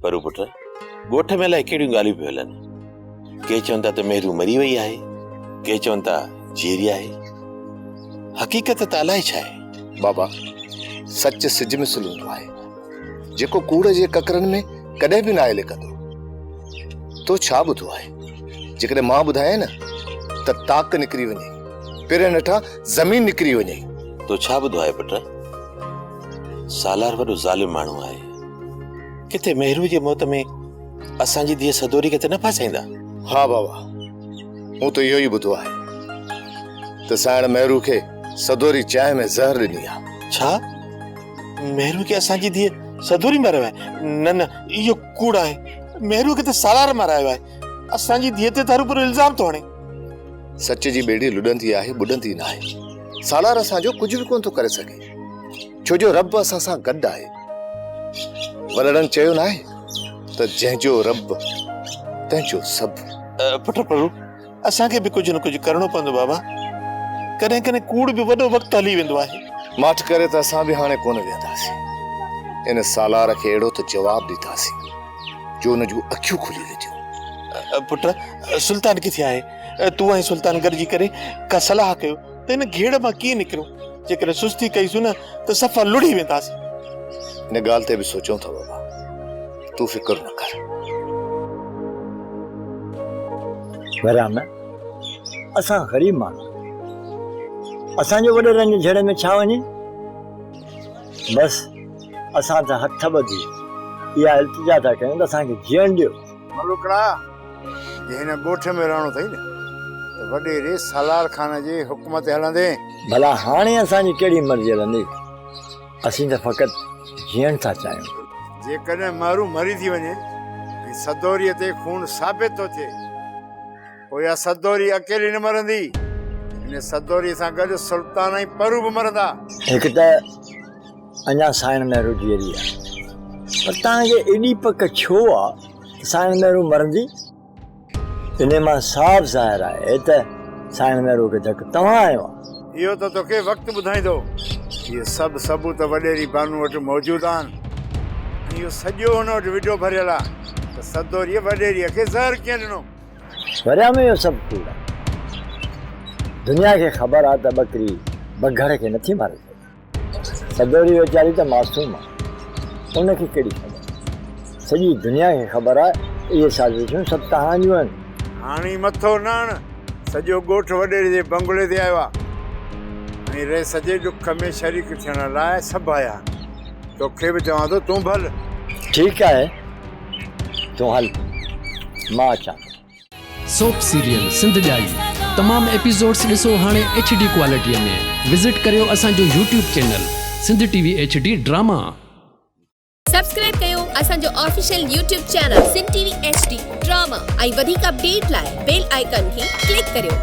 پرو پٽ، ڳوٺ ۾ الائي ڪهڙيون ڳالهيون پيون هلن. ڪي چون ٿا ته مهرو مري وئي آهي، ڪي چون ٿا جيئري آهي. حقيقت ته الائي ڇا آهي. بابا، سچ سج مثل هوندو آهي، جيڪو ڪوڙ جي ڪڪرن ۾ ڪڏهن به ناهي لڪندو. تو ڇا ٻڌو آهي؟ جيڪڏهن مان ٻڌايان نه ته تاڪ نڪري وڃي، پرين هيٺان زمين نڪري وڃي. تو ڇا ٻڌو آهي پٽ؟ سالار وڏو ظالم ماڻهو آهي. ڪٿي مهرو جي موت ۾ اسان جي ڌيء سدوري کي ته نه ڦاسائيندا؟ ها بابا، مون ته اهو ئي ٻڌو آهي ته سائڻ مهرو کي سدوري چانهه ۾ زهر ڏني آهي. ڇا؟ مهرو کي اسان جي ڌيء سدوري مارايو آهي؟ نه نه، اهو ڪوڙ آهي. مهرو کي ته سالار مارايو آهي. اسان جي ڌيء تي ته هروڀرو الزام ٿو هڻي. سچ جي ٻيڙي لڏندي آهي، ٻڏندي ناهي. سالار اسان جو ڪجهه به ڪونه ٿو ڪري سگهي. ڇو جو رب اسان سان گڏ آهي. وڏڙن چيو ناهي ته جنهن جو رب تنهن جو سڀ. پٽ پرو، اسان کي به ڪجهه نه ڪجهه ڪرڻو پوندو بابا. ڪڏهن ڪڏهن ڪوڙ به وڏو وقت هلي ويندو آهي. ماٺ ڪري ته اسان به هاڻي ڪونه ويهنداسين. ان سالار کي اهڙو ته جواب ڏينداسين جو ان جون اکيون کلي وينديون. پٽ، سلطان ڪٿي آهي؟ تون ۽ سلطان گڏجي ڪري ڪا صلاح ڪيو. ته هن گهيڙ مان ڪيئن نڪرون؟ جيڪڏهن سستي ڪئي سون نه ته صفا لڙهي وينداسين. ان ڳالهه تي به سوچون ٿا بابا، تون فڪر نه ڪر. وريام، اسان غريب ماڻهو آهيون. اسان جو وڏيرن جي جهيڙي ۾ ڇا وڃي؟ بس اسان ته هٿ ٻڌي اها التجا ٿا ڪيون ته اسان کي جيئڻ ڏيو. ملوڪڙا! جي هن ڳوٺ ۾ رهڻو اٿئي نه ته وڏيري سالار خان جي حڪم تي هلندين. ڀلا هاڻي اسان جي ڪهڙي مرضي هلندي؟ اسين ته فقط جيئڻ ٿا چاهيون. جيڪڏهن مهرو مري ٿي وڃي ۽ سدوريء تي خون ثابت ٿو ٿئي، پوء اها سدوري اڪيلي نه مرندي، ان سدوريء سان گڏ سلطان ۽ پرو به مرندا. هڪ ته اڃا سائڻ مهرو جيئري آهي، پر توهان کي ايڏي پڪ ڇو آ ته سائڻ مهرو مرندي؟ انهي مان صاف ظاهر آهي ته سائڻ مهرو کي ڌڪ توهان هنيو آ. اهو ته توکي وقت ٻڌائيندو. اهي سڀ ثبوت وڏيري بانو وٽ موجود آهن ۽ اهو سڄو هن وٽ وڊيو ڀريل آ ته سدوريء وڏيريء کي زهر ڪيئن ڏنو. وريام اهو سڀ ڪوڙ آ. دنيا کي خبر آ ته ٻڪري بگهڙ کي نٿي ماري سگهي. سدوري ويچاري ته معصوم آ، ان کي ڪهڙي خبر. سڄي دنيا کي خبر آ ته اهي سازشون سڀ توهان جون آهن. هاڻي مٿو نه هڻ، سڄو ڳوٺ وڏيري جي بنگلي تي آيو آ ۽ رئيس جي ڏک ۾ شريڪ ٿيڻ لاء سڀ آيا آهن. توکي به چوان ٿو تون به هل. ٺيڪ آهي، تون هل، مان اچان ٿو. سوپ سيريل سنڌ ڄائي تمام ايپيسوڊس ڏسو هاڻي ايڇ ڊي ڪوالٽي ۾ وزٽ ڪريو اسان جو YouTube channel Sindh T V H D drama. Subscribe ڪيو اسان جو official YouTube channel Sindh T V H D drama ۽ وڌيڪ اپڊيٽ لاء بيل آئيڪان کي ڪلڪ ڪريو.